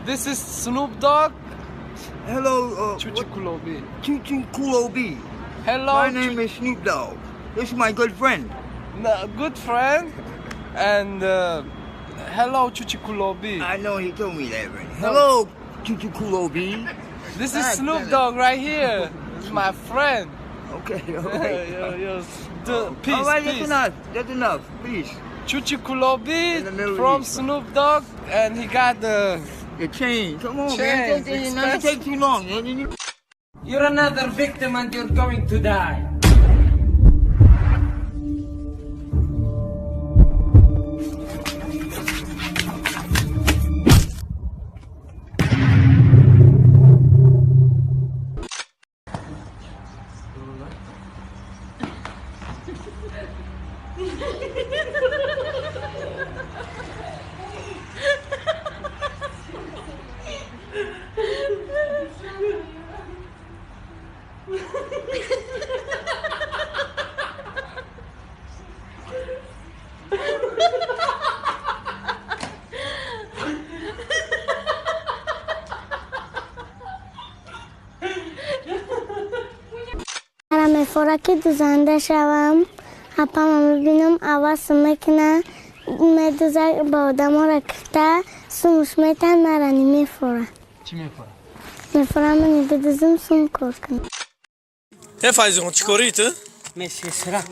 This is Snoop Dogg. Hello, Chuchi Kulobi. Chuchi Kulobi. Hello. My name is Snoop Dogg. This is my good friend. No, good friend. And hello, Chuchi Kulobi. I know he told me that already. Hello, Chuchi Kulobi. This is Snoop Dogg right here. This is my friend. Okay, all right. Yeah, yeah. Peace, all right, peace. That's enough. That's enough. Please. Chuchi Kulobi from Snoop Dogg, and he got the chain. Come on, man. Don't take too long. You're another victim, and you're going to die. Мефора ки дузанда шавам, апама мебинам, авасу мекуна, медуза ба одамора кифта, сумуш метан, мара немефора. Чӣ мефора? Мефора мани бидузум, сум кор кунам. Э, Файзихон, чӣ корӣ ту? Мешесра.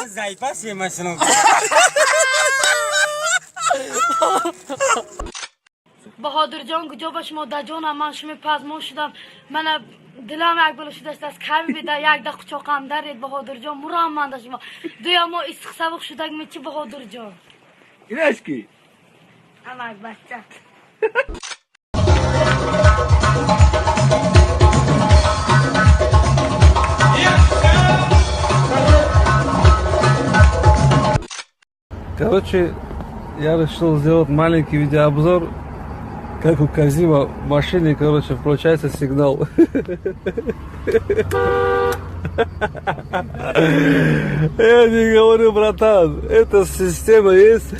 Зайпас емашино. Баҳодирҷон, куҷо ба шумо даҷонам, ман шуми пазмон шудам, мана дилам як била шудааст, аз ками бида як да қучоқам даред, Баҳодирҷон, мурам ман да шумо дуя мо истиқ савуқ шудагми чи, Баҳодирҷон? Инаш ки? Амак бача. Короче, я решил сделать маленький видеообзор, как у Казима в машине, короче, включается сигнал. Я не говорю, братан, эта система есть.